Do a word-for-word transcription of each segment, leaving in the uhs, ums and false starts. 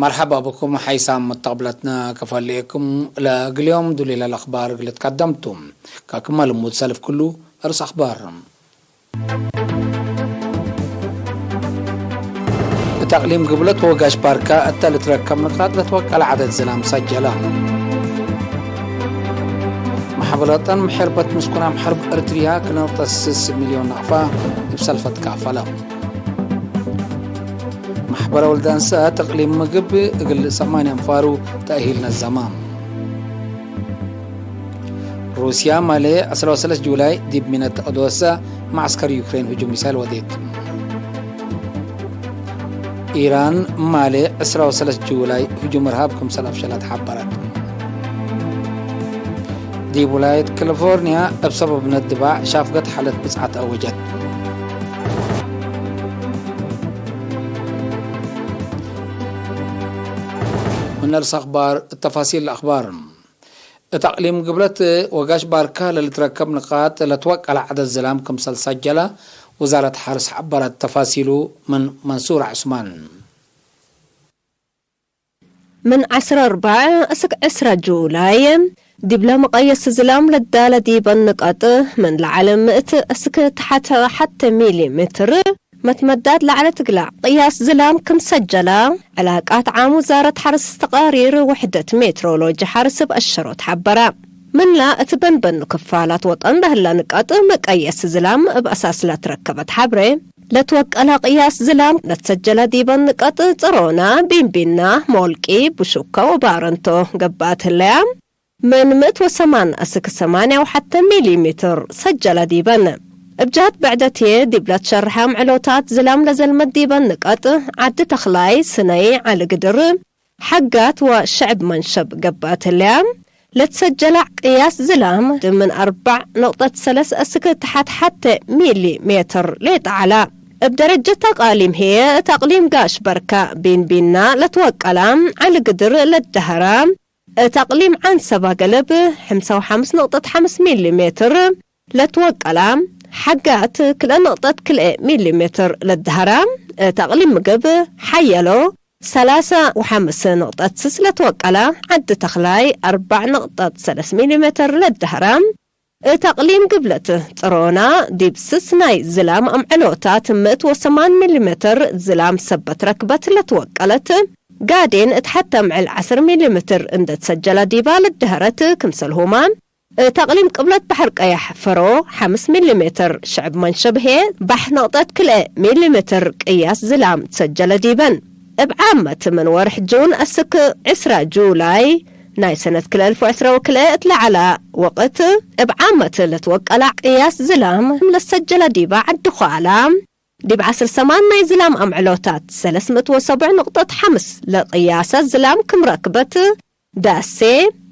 መርሐባ ብኩም ሐይሳም መተቅብለትነ ክፈሌኩም። ለእግል ዮም ዱሊለ ለአክባር እግል ትቀደምቱ። ከክመ ልሙድ ሰልፍ ክሉ እርስ አክባር። እት አቅሊም ግብለት ወጋሽ ባርካ እተ ልትረከብ ንቃጥ ለትወቀለ ዐደድ ዝላም ሰጀለ። መሕበር ወጠን ምሕርበት ምስኩናም ሐርብ ኤርትርያ ክልኤ ነጥብ ስስ ሚልዮን ናቅፋ እብ ሰልፈት ካፈለ። መሕበረ ወልደ እንሰት እቅሊም ምግብ እግል ሰማንያ አንፋሩ ተእሂል ነዘመ። ሩስያ ማሌ ዕስራ ወሰለስ ጁላይ ዲብ ሚነት ኦዶሰ መዐስከር ዩክሬን ህጁም ሚሳይል ወዴት። ኢራን ማሌ ዕስራ ወሰለስ ጁላይ ህጁም እርሃብ ክምሰል አፍሸለት ሐበረት። ዲብ ውላየት ካሊፎርንያ እብ ሰበብ ነድባዕ ሻፍገት ሓለት ብጽዓት አወጀት። ምን አልስ አክባር፣ ተፋሲል አክባር። እት አቅሊም ግብለት ወጋሽ ባርካ ለልትረከብ ንቃጥ ለትወቀለ ዐደድ ዝላም ክምሰል ሰጀለ ውዛረት ሐርስ ሐበረት። ተፋሲሉ ምን መንሱር ዑስማን። ምን ዐስር አርበዕ እስክ ዕስራ ጁላይ፣ ዲብለ መቀየስ ዝላም ለዳለ ዲበን ንቀጥ፣ ምን ለዐለ ምእት እስክ ተሐተ ሐተ ሚሊ ሜትር መትመዳድ ለዐለት እግላ ቅያስ ዝላም ክም ሰጀላ፣ ዕላቃት ዓም ውዛረት ሐርስ ተቃሪር ውሕደት ሜትሮሎጂ ሐርስ እብ አሸሮት ሐበረ። ምንላ እት በንበኑ ክፋላት ወጠን ለህላ ንቀጥ መቀየስ ዝላም እብ አሳስ ለትረከበት ሐብሬ፣ ለትወቀለ ቅያስ ዝላም ለትሰጀለ ዲበን ንቀጥ ጽሮና፣ ቢንቢና፣ ሞልቂ፣ ብሹከ ወባረንቶ ገብአት ህለያ። ምን ምእት ወሰማን እስክ ሰማንያ ወሐተ ሚሊ ሜትር ሰጀለ ዲበን። እብ ጀህት ብዕደት ህዬ፣ ዲብ ለትሸርሐ አምዕሎታት ዝላም ለዘልመት ዲበን ንቀጥ፣ ዐዲ ተኽላይ፣ ስነይ፣ ዐሊ ግድር፣ ሐጋት ወሸዕብ መንሸብ ገብአት ህለያ። ለትሰጀለ ቅያስ ዝላም ምን አርበዕ ነቅጠት ሰለስ እስክ ተሐት ሐተ ሚሊ ሜትር ሌጠ ዐላ። እብ ደረጀት አቃሊም ህዬ፣ እት አቅሊም ጋሽ በርካ ቢንቢና ለትወቀላ፣ ዐሊ ግድር ለደሀራ፣ እት አቅሊም ዐንሰባ ገለብ፣ ሕምሳ ወሐምስ ነቅጠት ሐምስ ሚሊ ሜትር ለትወቀላ፣ ሐጋት ክልኤ ነቅጠት ክልኤ ሚሊ ሜትር ለደሀራ፣ እት አቅሊም ምግብ፣ ሐየሎ፣ ሰላሳ ወሐምስ ነቅጠት ስስ ለትወቀላ፣ ዐዲ ተኽላይ፣ አርበዕ ነቅጠት ሰለስ ሚሊ ሜትር ለደሀራ፣ እት አቅሊም ግብለት ጽሮና፣ ዲብ ስስ ናይ ዝላም አምዕሎታት ምእት ወሰማን ሚሊ ሜትር ዝላም ሰበት ረክበት ለትወቀለት፣ ጋዴን እት ሐተ አምዕል ዐስር ሚሊ ሜትር እንደ ትሰጀላ ዲባ ለደሀረት፣ ክምሰልሁመ እት አቅሊም ቅብለት በሐር ቀያሕ ፈሮ ሐምስ ሚሊ ሜትር፣ ሽዕብ መንሸብ ህዬ ባሕ ነቅጠት ክልኤ ሚሊ ሜትር ቅያስ ዝላም ትሰጀለ ዲበን። እብ ዓመት ምን ወርሕ ጁን እስክ ዕስራ ጁላይ ናይ ሰነት ክልኤ አልፍ ወዕስራ ወክልኤ እት ለዐለ ወቅት፣ እብ ዓመት ለትወቀላ ቅያስ ዝላም ለሰጀለ ዲበ ዐዲ ኸኣላ፣ ዲብ ዐስር ሰማን ናይ ዝላም አምዕሎታት ሰለስ ምእት ወሰብዕ ንቅጠት ሐምስ ለቅያሰ ዝላም ክም ረክበት፣ ዳሴ፣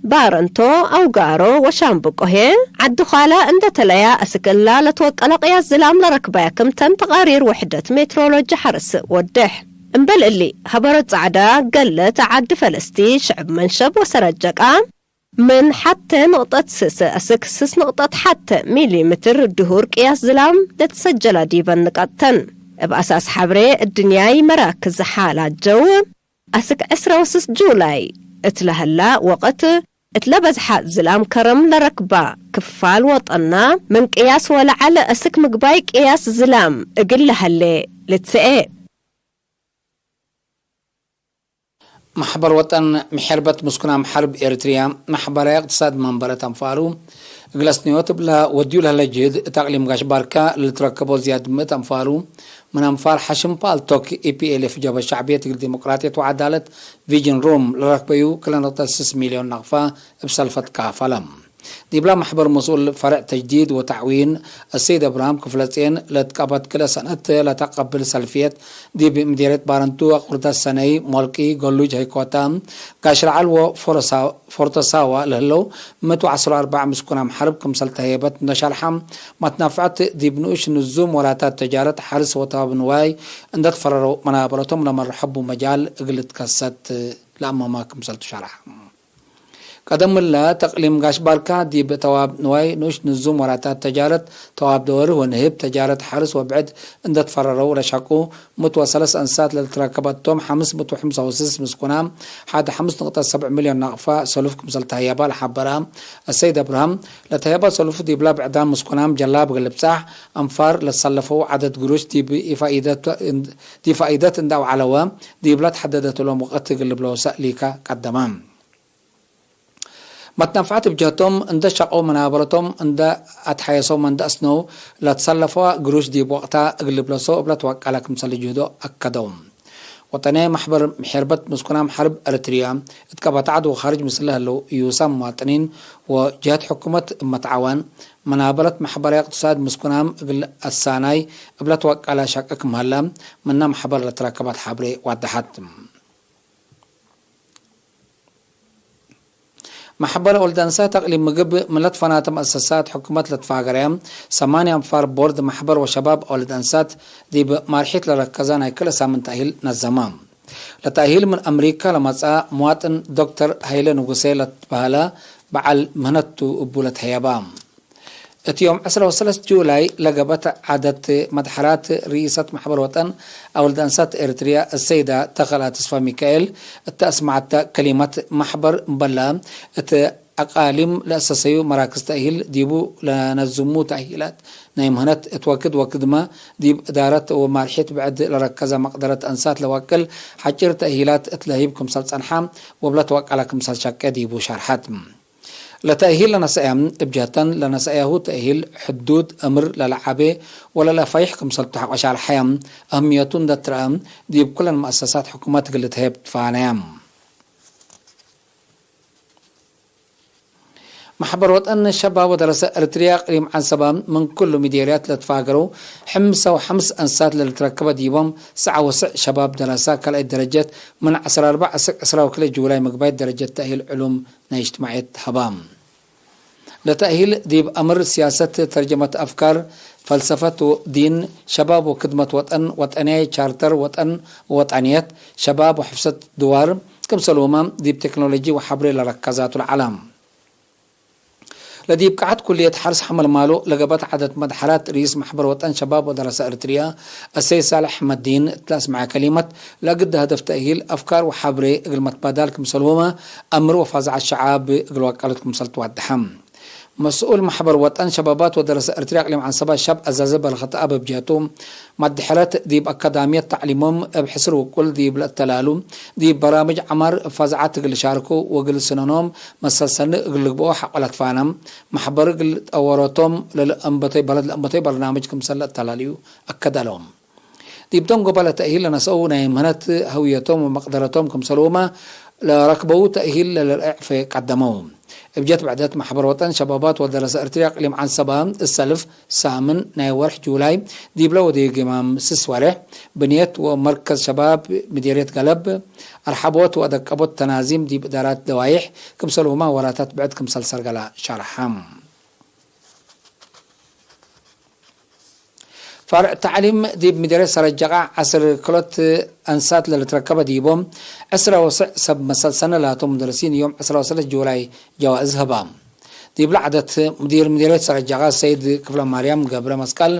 ባረንቶ፣ አውጋሮ ወሻምብቆ ህዬ፣ ዐዲ ኻላ እንደ ተለያ፣ አስክ እላ ለትወቀለ ቅያስ ዝላም ለረክበያ ክምተን ተቃሪር ውሕደት ሜትሮሎጂ ሐርስ ወዴሕ። እምበል እሊ፣ ሀበሮ ጸዕዳ፣ ገለት፣ ዐዲ ፈለስቲ፣ ሽዕብ መንሸብ ወሰረጀቃ፣ ምን ሐቴ ንቅጠት ስስ አስክ ስስ ንቅጠት ሐቴ ሚሊ ምትር ድሁር ቅያስ ዝላም ለትሰጀላ ዲበን ንቀጥ ተን። እብ አሳስ ሐብሬ እድንያይ መራክዝ ሓላት ጀው፣ አስክ ዕስራ ወስስ ጁላይ እት ለሀላ ወቅት፣ እት ለበዝሐ ዝላም ከረም ለረክባ ክፋል ወጠና፣ ምን ቅያስ ወለዐለ አስክ ምግባይ ቅያስ ዝላም እግል ለሀሌ ልትሰኤ። መሕበር ወጠን ምሕርበት ምስኩናም ሐርብ ኤሪትርያ፣ መሕበራይ እቅትሳድ መንበረት አንፋሩ፣ እግል አስንዮት እብለ ወድዩ ለህለ ጅህድ፣ እት አቅሊም ጋሽ ባርካ ለልትረከቦ ዝያድ ምእት አንፋሩ፣ ምን አንፋር ሐሽም ፓልቶክ፣ ኢ ፒ ኤል ኤፍ ጀብሀት ሸዕብየት እግል ዲሞቅራጥየት ወዐዳለት፣ ቪጅን ሩም፣ ለረክበዩ ክለ ነቅጠት ስስ ሚልዮን ናቅፋ እብ ሰልፈት ካፈለ። ዲብላ መሕበር መስኡል ፈርዕ ተጅዲድ ወተዕዊን፣ አሰይድ እብራሂም ክፍለጼን፣ ለትቀበት ክልኤ ሰነት ለተቀብል ሰልፍየት፣ ዲብ ምዴርየት ባረንቱ፣ አቁርደት ሰነይ፣ ሞልቂ፣ ገሉጅ፣ ሀይኮታ፣ ጋሽ ረዐል ወፎረሳ-፣ ፎርቶሳዋ ለህለው፣ ምእት ወዐስር ወአርበዕ ምስኩናም ሐርብ ክምሰል ተህየበት እንዶ ሸርሐ፣ መትናፍዐት ዲብ ንኡሽ ንዙም ወላታት ተጃረት ሐርስ ወተባብ ንዋይ እንደ ትፈረረው መናበረቶም ለመርሐቡ መጃል እግል ልትከሰት ለአመማ ክምሰልቱ ሸርሐ። ቀደም እለ፣ ተቅሊም ጋሽ ባርካ ዲብ ተዋብ ንዋይ፣ ንኡሽ ንዙም ወራታት ተጃረት ተዋብ ደወርህ ወንህብ ተጃረት ሐርስ ወብዕድ እንደ ትፈረረው ለሸቁ፣ ምት ወሰለስ አንሳት ለልትረከበቶም ሐምስ ምት ወሐምሳ ወስስ ምስኩናም፣ ሐድ ሐምስ ንቅጠት ሰብዕ ሚልዮን ናቅፋ ሰሉፍ ክምሰል ተህየባ ለሐበረ አሰይድ አብርሃም፣ ለተህየባ ሰሉፍ ዲብላ ብዕዳም ምስኩናም ጀላብ እግል ልብጻሕ አንፋር ለትሰለፈው ዐደድ ግሩሽ ዲብ ኢፋኢደት፣ ዲብ ፋኢደት እንደ አውዐለወ፣ ዲብላ ተሐደደትሎም ወቅት እግል ልብለው ሰእሊከ ቀደመ። መትነፍዐት እብ ጀህቶም እንደ ሸቀው መናበረቶም እንደ አትሐየሰው መንደ አስነው ለትሰለፈዋ ግሩሽ ዲብ ወቅታ እግል ልብለሶ እብ ለትወቀለ ክምሰል ጅህዶ አከደው። ወጠንያይ መሕበር ሔርበት ምስኩናም ሐርብ ኤረትርያ እት ቀበታዐት ወካርጅ ምስለ ህለው እዩሳም መዋጥኒን ወጀህት ሕኩመት እብ መትዓዋን መናበረት መሕበራይ እቅትሳድ ምስኩናም እግል አሳናይ እብ ለትወቀለ ሸቄ ክም ሀለ ምነ መሕበር ለትረከበት ሐብሬ ዋደሐት። መሕበር ወልድ አንሳት አቅሊም ምግብ ምን ለትፈናተ መአሰሳት ሕኩመት ለትፋገረየ ሰማንያ አንፋር ቦርድ መሕበር ወሸባብ ወልድ አንሳት ዲብ ማርሒት ለረከዘ ናይ ክልኤ ሳምን ተእሂል ነዘመ። ለተእሂል ምን አምሪካ ለመጽአ መዋጥን ዶክተር ሀይለ ንጉሴ ለትበሀለ በዐል ምህነት ቱ እቡ ለትሀየባ። እት ዮም ዕስራ ወሰለስ ጁላይ ለገብአት ዐደት መድሐራት ርኢሰት መሕበር ወጠን አወልድ አንሳት ኤረትርያ አሰይዳ ተኸላ ተስፋ ሚካኤል እተ አስመዐተ ከሊመት፣ መሕበር እምበለ እት አቃሊም ለአሰሰዩ መራክዝ ተእሂል ዲቡ ለነዝሙ ተእሂላት ናይ ምህነት እት ወክድ ወክድመ ዲብ እዳረት ወማርሒት ብዕድ ለረከዘ መቅደረት አንሳት ለወቅል ሐጪር ተእሂላት እት ለህይብ ክምሰል ጸንሐ ወብለ ተወቀለ ክምሰል ሸቄ ዲቡ ሸርሐት። ለተእሂል ለነሰአያም እብ ጀህተን ለነሰአያሁ ተእሂል ሕዱድ እምር ለለዓቤ ወለለፋይሕ ክምሰል ተሐቆ ሻርሐያም፣ አህምየቱ እንደ ትረአ ዲብ ኩለን መአሰሳት ሕኩመት እግል ልትሀየብ ትፋነያም። መሕበር ወጠን ሸባብ ወደረሰ ኤረትርያ እቅሊም ዐንሰበ ምን ክሉ ሚዴርያት ለትፋገረው ሕምሰ ወሐምስ አንሳት ለልትረከበ ዲቦም ሰዓ ወስዕ ሸባብ ደረሰ ካልኣይት ደረጀት ምን ዐስር አርበዕ እስክ ዕስራ ወክልኤ ጁላይ ምግባይት ደረጀት ተእሂል ዕሉም ናይ እጅትማዕየት ሀባ። ለተእሂል ዲብ አምር፣ ሲያሰት፣ ተርጀመት አፍካር፣ ፈልሰፈት ዲን፣ ሸባብ ወክድመት ወጠን፣ ወጠንያይ ቻርተር ወጠን ወወጠንየት፣ ሸባብ ወሕፍሰት ድዋር፣ ክምሰልሁመ ዲብ ቴክኖሎጂ ወሐብሬ ለረከዛቱ ለዐለ። ለዲብ ቀዐት ኩልየት ሐርስ ሐመልማሎ ለገብአት ዐደት መድሐራት ርኢስ መሕበር ወጠን ሸባብ ወደረሰ ኤረትርያ አሰይድ ሳልሕ አሕመድዲን እት ለአስመዐ ከሊመት፣ ለእግል ሀደፍ ተእሂል አፍካር ወሐብሬ እግል መትባዳል ክምሰልሁመ አምር ወፋዛዐት ሸዓብ እግል ወቀለት ክምሰል ትዋደሐ። መስኡል መሕበር ወጠን ሸባባት ወደረሰ ኤረትርያ እቅሊም ዐንሰባ ሸብ አዛዘ በልኸት አብ እብ ጀህቱ፣ መድሐረት ዲብ አካዳምየት ተዕሊሞም እብ ሕስር ውቁል ዲብ ለአተላሉ፣ ዲብ በራምጅ ዐማር እብ ፋዛዐት እግል ልሻርኩ ወእግል ስነኖም መሰል ሰኒ እግል ልግብኦ ሐቆ ለትፋነ፣ መሕበር እግል ጠወሮቶም ለልአንበቶይ በለድ ለአንበቶይ በርናምጅ ክምሰል ለአተላልዩ አከደ ዐለዎም። ዲብ ደንጎበ ለተእሂል ለነስአው ናይ ምህነት ህውየቶም ወመቅደረቶም ክምሰልሁመ ለረክበዉ ተእሂል ለልርኤ ዕፌ ቀደመው። እብ ጀት ብዕደት መሕበር ወጠን ሸባባት ወደረሰ ኤረትርያ እቅሊም ዐንሰባ እት ሰልፍ ሳምን ናይ ወርሕ ጁላይ ዲብለ ወዴግማም ስስ ወሬሕ ብንየት ወመርከዝ ሸባብ ምዴርየት ገለብ አርሐቦት ወአደቀቦት ተናዚም ዲብ እዳራት ደዋይሕ ክምሰልሁመ ወራታት ብዕድ ክምሰል ሰርገላ ሸርሐ። ፈርዕ ተዕሊም ዲብ ምዴርየት ሰረጀቃ ዐስር ክሎት አንሳት ለልትረከበ ዲቦም ዕስራ ወስዕ ሰብ መሰል ሰነ ላቶም ሙደርሲን ዮም ዕስራ ወሰለስ ጁላይ ጀዋእዝ ሀባ። ዲብለ ዐደት ሙዲር ምዴርየት ሰረጀቃ ሰይድ ክፍለማርያም ገብረ መስቀል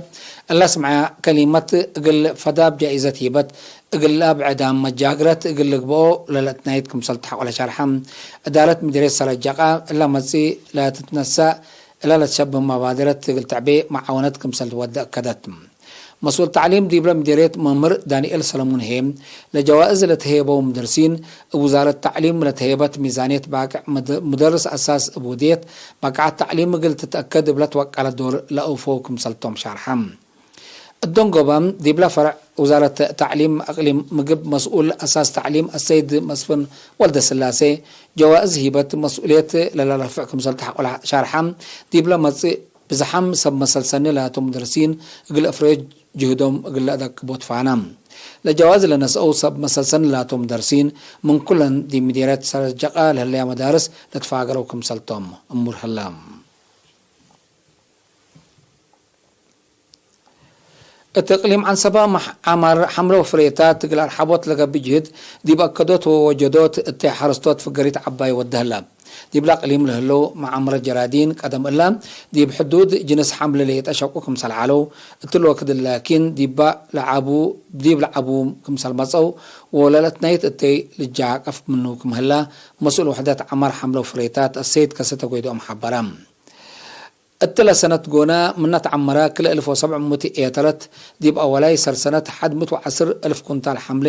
እለ አስምዐ ከሊመት እግል ፈዳብ ጃኢዘት ሂበት እግለ ብዕዳም መጃግረት እግል ልግብኦ ለለአትናይት ክምሰል ተሐቆለ ሸርሐ። እዳረት ምዴርየት ሰረጀቃ እለ መጽኢ ለትትነሰእ እለ ለትሸብህ መባደረት እግል ተዕቤ መዓወነት ክምሰል ትወደ አከደት። መስኡል ተዕሊም ዲብለ ምዴርየት መምህር ዳንኤል ሰለሙን ህዬ፣ ለጀዋእዝ ለተሄበው ሙደርሲን፣ እብ ውዛረት ተዕሊም ለተሄበት ሚዛንየት ባቅዕ፣ ሙደርስ አሳስ እብ ውድየት ባቅዓት ተዕሊም እግል ትትአከድ እብ ለትወቀለ ዶር ለአውፈው ክምሰልቶም ሻርሐ። እት ደንጎበ ዲብለ ፈርዕ ውዛረት ተዕሊም አቅሊም ምግብ መስኡል አሳስ ተዕሊም አሰይድ መስፍን ወልደስላሴ፣ ጀዋእዝ ሂበት መስኡልየት ለለረፍዕ ክምሰል ተሐቆለ ሻርሐ። ዲብለ መጽእ ብዝሓም ሰብ መሰል ሰኒ ላቶም ሙደርሲን እግል አፍረዮ ጅህዶም እግል ለአደቅቦ ትፋነ። ለጀዋዝ ለነስአው ሰብ መሰል ሰኒ ላቶም ሙደርሲን ምን ኩለን ዲብ ምዴርየት ሰረጀቃ ለህለያ መዳርስ ለትፋገረው ክምሰልቶም እሙር ህለ። እት እቅሊም ዐንሰበ መሕ-፣ ዐማር ሐምለ ወፍሬታት እግል አርሐቦት ለገብእ ጅህድ ዲብ አከዶት ወወጀዶት እተ ሐረስቶት ፍገሪት ዐባይ ወደ ህለ። ዲብለ አቅሊም ለህለው መዓምረት ጀራዲን ቀደም እለ ዲብ ሕዱድ ጅንስ ሐምለ ሌጠ ሸቁ ክምሰል ዐለው፣ እትለ ወክድ ላኪን ዲባ ለዐቡ፣ ዲብ ለዐቡ ክምሰል መጸው ወለለትናይት እተይ ልጃቀፍ ምኑ ክም ህለ መስኡል ውሕደት ዐማር ሐምለ ወፍሬታት አሰይድ ከሰተ ጎይዶኦም ሐበረ። እትለ ሰነት ጎነ ምነ ተዐመረ ክልኤ እልፍ ወሰብዕ ምእት ኤተረት፣ ዲብ አወላይ ሰር ሰነት ሐድ ምእት ወዐስር እልፍ ኩንታል ሐምሌ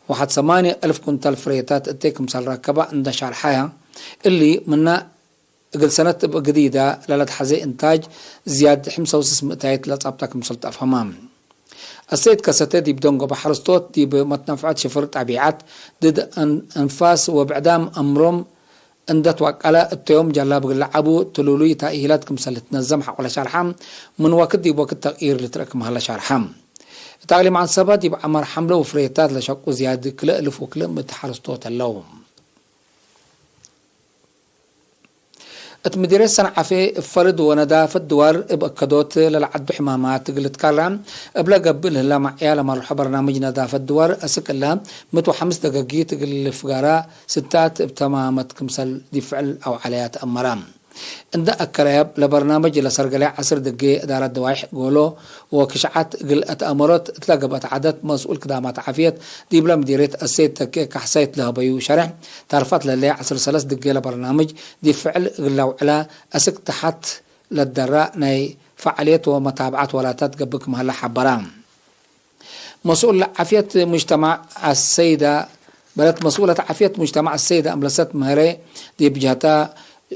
ወሐድ ሰማንየ እልፍ ኩንታል ፍሬታት እቴ ክምሰል ረከበ እንደ ሻርሐየ፣ እሊ ምነ እግል ሰነት እብ ግዲደ ለለትሐዜ እንታጅ ዝያድ ሕምሰ ወስስ ምእታይት ለጸብጠ ክምሰል ተአፍሀመ። አሰይድ ከሰተ ዲብ ደንጎበ ሐረስቶት ዲብ መትነፍዖት ሽፍር ጠቢዐት ድድ አን-፣ አንፋስ ወብዕዳም አምሮም እንደ ትወቀለ እተዮም ጀላብ እግል ለዐቡ ትሉሉይ ተእሂላት ክምሰል ልትነዘም ሐቆለ ሸርሐ፣ ምን ወክድ ዲብ ወክድ ተቅይር ልትረእ ክም ሀለ ሸርሐ። እት አቅሊም ዐንሰበ ዲብ ዐማር ሐምለ ወፍሬታት ለሸቁ ዝያድ ክልኤ እልፍ ወክልኤ ምእት ሐረስቶት ዐለው። እት ምዲርየት ሰንዓፌ እብ ፈርድ ወነዳፈት ድዋር እብ አከዶት ለለዐዱ ሕማማት እግል ልትካራ እብለ ገብእ ለህላ መዕያ ለመርሖ በርናምጅ ነዳፈት ድዋር አስክ እለ ምእት ወሐምስ ደገጊት እግል ልፍጋራ ስታት እብ ተማመት ክምሰል ዲብ ፍዕል አውዐለያ ተአመረ። እንደ አከረያብ ለበርናምጅ ለሰርገለ ዐስር ድጌ እዳረት ደዋይሕ ጎሎ ወክሽዓት እግል አትአመሮት እትለ ገብአት ዐደት መስኡል ክዳማት ዓፍየት ዲብለ ምዲርየት አሰይድ ተኬ ካሕሳይት ለሀበዩ ሸሬሕ፣ ታርፋት ለህለየ ዐስር ሰለስ ድጌ ለበርናምጅ ዲብ ፍዕል እግል ለአውዕለ አስክ ተሐት ለደራ ናይ ፈዓልየት ወመታብዐት ወላታት ገብእ ክም ሀለ ሐበረ። መስኡል ዓፍየት ሙጅተማዕ አሰይደ፣ በለት መስኡለት ዓፍየት ሙጅተማዕ አሰይደ አምለሰት ምህሬ ዲብ ጀህተ፣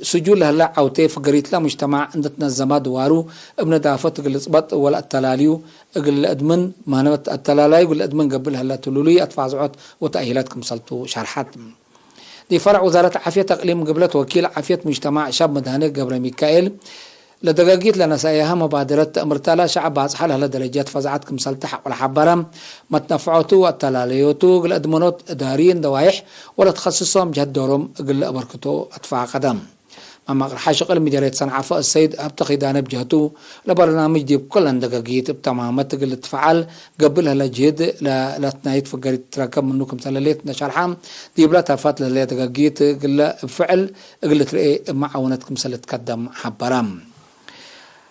ስጁል ለህለ ዐውቴ ፍገሪትለ ሙጅተማዕ እንደ ትነዘመ ድዋሩ እብ ነዳፈት እግል ልጽበጥ ወለአተላልዩ እግል ለአድምን፣ መህነመት አተላላዩ እግል ለአድምን ገብእ ለህለ ትሉሉይ አትፋዝዖት ወተእሂላት ክምሰልቱ ሸርሐት። ዲብ ፈረዕ ውዛረት ዓፍየት አቅሊም ግብለት ወኪል ዓፍየት ሙጅተማዕ ሻብ መድሃኔ ገብረሚካኤል፣ ለደጋጊት ለነሰአያሀ መባደረት ተእምርታላ ሸዐብ ባጽሐ ለህለ ደረጀት ፈዝዐት ክምሰልተ ሐቆለ ሐበረ። መትነፍዖቱ ወአተላለዮቱ እግል አድመኖት እዳርይን ደዋይሕ ወለትከስሶም ጀህት ዶሮም እግል ለአበርክቶ አትፋቀደ። መማቅርሐ ሽቅል ምዲርየት ሰንዓፈ አሰይድ ሀብተ ኪዳነ ብጀህቱ፣ ለበርናምጅ ዲብ ኩለን ደጋጊት እብ ተማመት እግል ልትፈዓል ገብእ ለህለ ጅህድ ለለትናይት ፍገሪት ትረከብ ምኑ ክምሰል ህሌት እንደ ሸርሐ፣ ዲብለ ተርፋት ለህለ ደጋጊት እግለ እብ ፍዕል እግል ልትርኤ እብ መዓውነት ክምሰል ልትቀደም ሐበረ።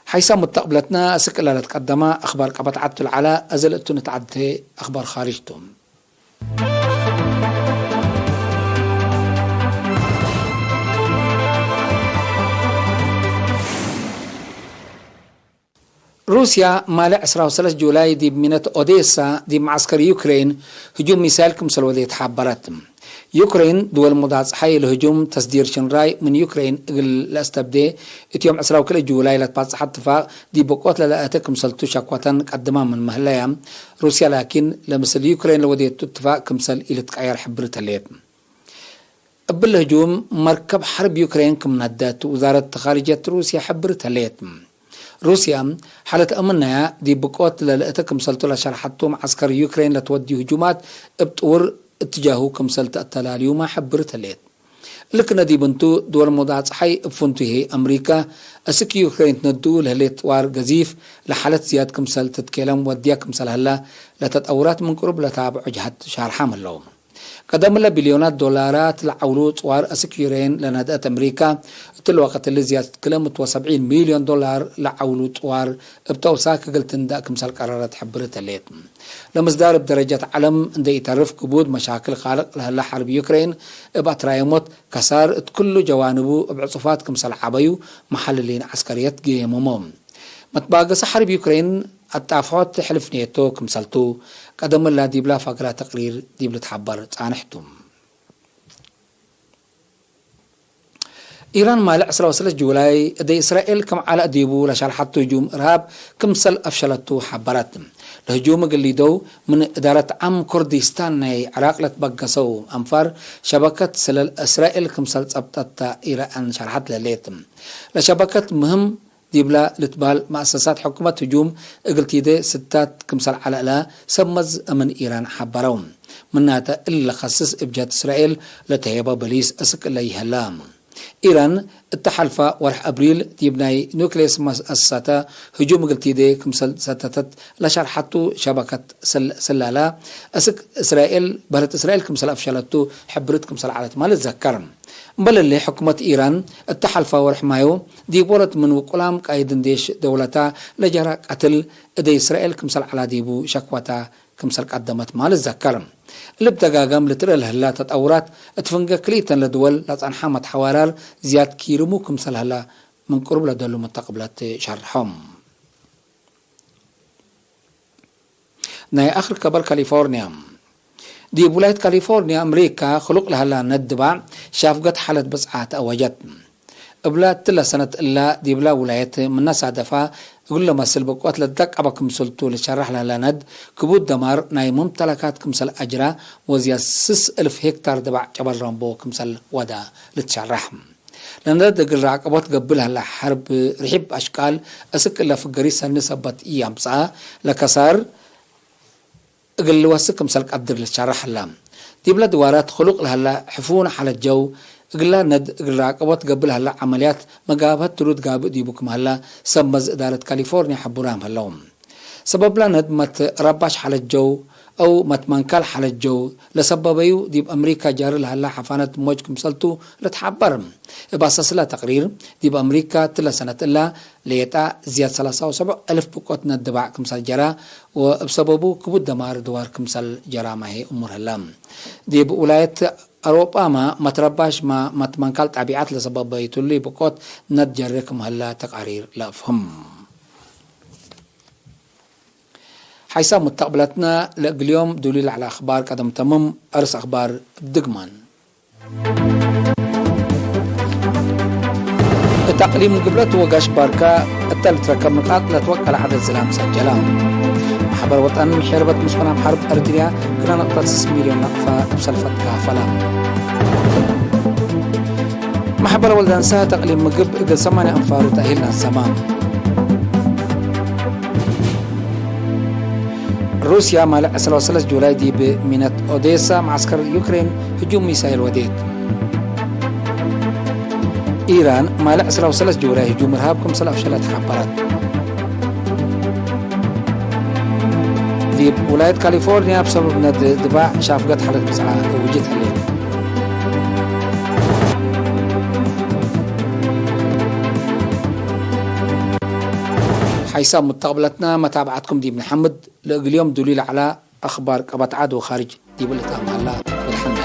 ሐይሰ ሙተቅብለትነ አስክ እለ ለትቀደመ አክባር ቀበት ዐድ ቱ ለዐለ፣ አዜ ለእቱ ንትዐዴ አክባር ካርጅ ቱ። ሩስያ ማሌ ዕስራ ወሰለስ ጁላይ ዲብ ሚነት ኦዴሳ ዲብ መዐስከር ዩክሬን ህጁም ሚሳይል ክምሰል ወዴት ሐበረት። ዩክሬን ድወል ሙዳጽሓይ ለህጁም ተስዲር ሽንራይ ምን ዩክሬን እግል ለአስተብዴ፣ እት ዮም ዕስራ ወክልኤ ጁላይ ለትባጽሐ እትፋቅ ዲብ ብቆት ለለአተ ክምሰልቱ ሸኮተን ቀድመ ምን መህለያ፣ ሩስያ ላኪን ለምስል ዩክሬን ለወዴቱ እትፋቅ ክምሰል ኢልትቀየር ሕብርት ህሌት። እብለ ህጁም መርከብ ሐርብ ዩክሬን ክም ነደት ውዛረት ኻርጅየት ሩስያ ሕብርት ህሌት። ሩስያ፣ ሐለት አምነያ ዲብ ብቆት ለልእተ ክምሰልቱ ለሸርሐቱ፣ መዐስከር ዩክሬን ለትወድዩ ህጁማት እብ ጥውር እትጃሁ ክምሰል ተአተላልዩመ ሕብርት ህሌት። እሊ ክነ ዲብ እንቱ፣ ድወል ሙዳጽሓይ እብ ፍንቱ ህይ አምሪካ፣ አስክ ዩክሬን ትነድኡ ለህሌት ጥዋር ገዚፍ፣ ለሐለት ዝያድ ክምሰል ትትኬለም ወድያ ክምሰል ሀላ፣ ለተጠውራት ምን ቅሩብ ለታብዖ ጀሀት ሻርሐም ህለው። ቀደም እለ ቢልዮናት ዶላራት ለዐውሉ ጥዋር አስክ ዩክሬን ለነድአት አምሪካ፣ እትለ ወቅት እሊ ዝያድ ክለ ምእት ወሰብዒን ሚልዮን ዶላር ለዐውሉ ጥዋር እብ ተውሳክ እግል ትንደእ ክምሰል ቀረረት ሕብርት ህሌት። ለምስዳር እብ ደረጀት ዐለም እንደ ኢተርፍ ክቡድ መሻክል ካልቅ ለህለ ሐርብ ዩክሬን እብ አትራየሞት ከሳር እት ክሉ ጀዋንቡ እብ ዕጹፋት ክምሰል ዐበዩ መሐልሊን ዐስከርየት ገየምሞ። መትባገሰ ሐርብ ዩክሬን አጣፍሖት ሕልፍ ኔቶ ክምሰልቱ፣ ቀደም እላ ዲብላ ፋግራ ተቅሪር ዲብ ልትሐበር ጻንሕ ቱ። ኢራን ማለ ዕስራ ወሰለስ ጁላይ፣ እደ እስራኤል ክም ዐለ ዲቡ ለሸርሐቱ ህጁም እርሃብ ክምሰል አፍሸለቱ ሐበረት። ለህጁም እግል ሊደው ምን እዳረት ዓም ኩርዲስታን ናይ ዕራቅ ለትበገሰው አንፋር ሸበከት ስለል እስራኤል ክምሰል ጸብጠት ተ ኢራን ሸርሐት ለሌት። ለሸበከት ምህም ዲብላ ልትበህል መአሰሳት ሕኩመት ህጁም እግል ቲዴ ስታት ክምሰል ዐለ እለ ሰብ መዝ አምን ኢራን ሐበረው። ምናተ እሊ ለከስስ እብ ጀህት እስራኤል ለተሄበ በሊስ እስክ እለ ይሀላ። ኢራን እተ ሐልፈ ወርሕ አብሪል ዲብ ናይ ኑክሌስ መአሰሰተ ህጁም እግል ቲዴ ክምሰል ሰተተት ለሸርሐቱ ሸበከት ስል-፣ ስላላ እስክ እስራኤል፣ በህለት እስራኤል ክምሰል አፍሸለቱ ሕብርት ክምሰል ዐለት ማ ልትዘከር። እምበል እሊ ሕኩመት ኢራን እተ ሐልፈ ወርሕ ማዩ ዲብ ዎሮት ምን ውቁላም ቃይድን ዴሽ ደውለታ ለጀረ ቀትል እደ እስራኤል ክምሰል ዐላ ዲቡ ሸክወታ ክምሰል ቀደመት ማ ልትዘከር። እሊ እብ ደጋገም ልትርኤ ለህላ ተጠውራት፣ እት ፍንጌ ክልኢተን ለድወል ለጸንሐ መትሐዋራር ዝያድ ኪርሙ ክምሰል ህለ ምን ቅሩብ ለደሉ መተቅብለት ሸርሖም። ናይ አክር ከበር ካሊፎርንያ። ዲብ ውላየት ካሊፎርንያ፣ አምሪካ፣ ክሉቅ ለህላ ነድ ድባዕ ሻፍገት ሓለት ብጽዓት አወጀት። እብለ እትለ ሰነት እላ ዲብላ ውላየት ምነ ሳደፋ እግሉ ለመስል ብቆት ለትደቀበ ክምሰልቱ ልትሸረሕ ለህለ ነድ፣ ክቡድ ደማር ናይ ሙምተለካት ክምሰል አጅራ ወዝያድ ስስ እልፍ ሄክታር ድባዕ ጨበል ረምቦ ክምሰል ወደ ልትሸረሕ። ለነድ እግል ራቀቦት ገብእ ለህለ ሐርብ ርሒብ አሽቃል እስክ እለ ፍገሪ ሰኒ ሰበት ኢአምጽአ ለከሳር እግል ልወስክ ክምሰል ቀድር ልትሸረሕ ህለ። ዲብለ ድዋራት ክሉቅ ለህለ ሕፉን ሐለት ጀው፣ እግላ ነድ እግል ራቀቦት ገብእ ለህለ ዐመልያት መጋብሀት ትሩድ ጋብእ ዲቡ ክም ህለ ሰብ መዝ እዳረት ካሊፎርንያ ሕቡራም ህለው። ሰበብላ ነድ መት ረባሽ ሐለት ጀው አው መት መንካል ሐለት ጀው ለሰበበዩ ዲብ አምሪካ ጃሪ ለህለ ሐፋነት ሞጅ ክምሰልቱ ልትሓበር። እብ አሳስላ ተቅሪር፣ ዲብ አምሪካ እትለ ሰነት እላ ሌጣ ዝያድ ሰላሳ ወሰብዕ እልፍ ብቆት ነድ ድባዕ ክምሰል ጀራ ወእብ ሰበቡ ክቡድ ደማር ድዋር ክምሰል ጀራ ማሂ እሙር ህለ። ዲብ ውላየት አውሮጳመ መትረባሽመ መትመንካል ጠቢዐት ለሰበበይቱ እሊ ብቆት ነድ ጀሬ ክም ህለ ተቃሪር ለአፍህም። ሐይሳም ሙተቅብለትነ ለእግል ዮም ዱሊ ለዐለ አክባር ቀደም ተምም። አርስ አክባር ድግማን። እት አቅሊም ግብለት ወጋሽ ባርካ እተ ልትረከብ ንቃጥ ለትወቀለ ዐደድ ዝላም ሰጀለ። ማሕበር ወጠን ሔርበት ምስኩናም ሐርብ ኤረትርያ ክለ ነቅጠት ስስ ሚልዮን ነቅፈ እብ ሰልፈት ካፈለ። ማሕበር ወልደንሰ እት አቅሊም ምግብ እግል ሰማንያ አንፋሩ ተእሂል ነሰመ። ሩስያ ማለ ዕስራ ወሰለስ ጁላይ ዲብ ሚነት ኦዴሳ መዓስከር ዩክሬን ህጁም ሚሳይል ወዴት። ኢራን ማለ ዕስራ ወሰለስ ጁላይ ህጁም እርሃብ ክምሰል አፍሸለት ሐበረት። ዲብ ውላየት ካሊፎርንያ እብ ሰበብ ነድ ድባዕ ሻፍገት ሐለት ብዝዓ እውጅት ህሌት። ሐይሳም ሙተቅብለትነ መታብዐትኩም ዲብ ነሐምድ። ለእግል ዮም ዱሊ ለዐለ አክባር ቀበት ዐድ ወካርጅ ዲብ ልትአም ሀላ። ወልሐምድ።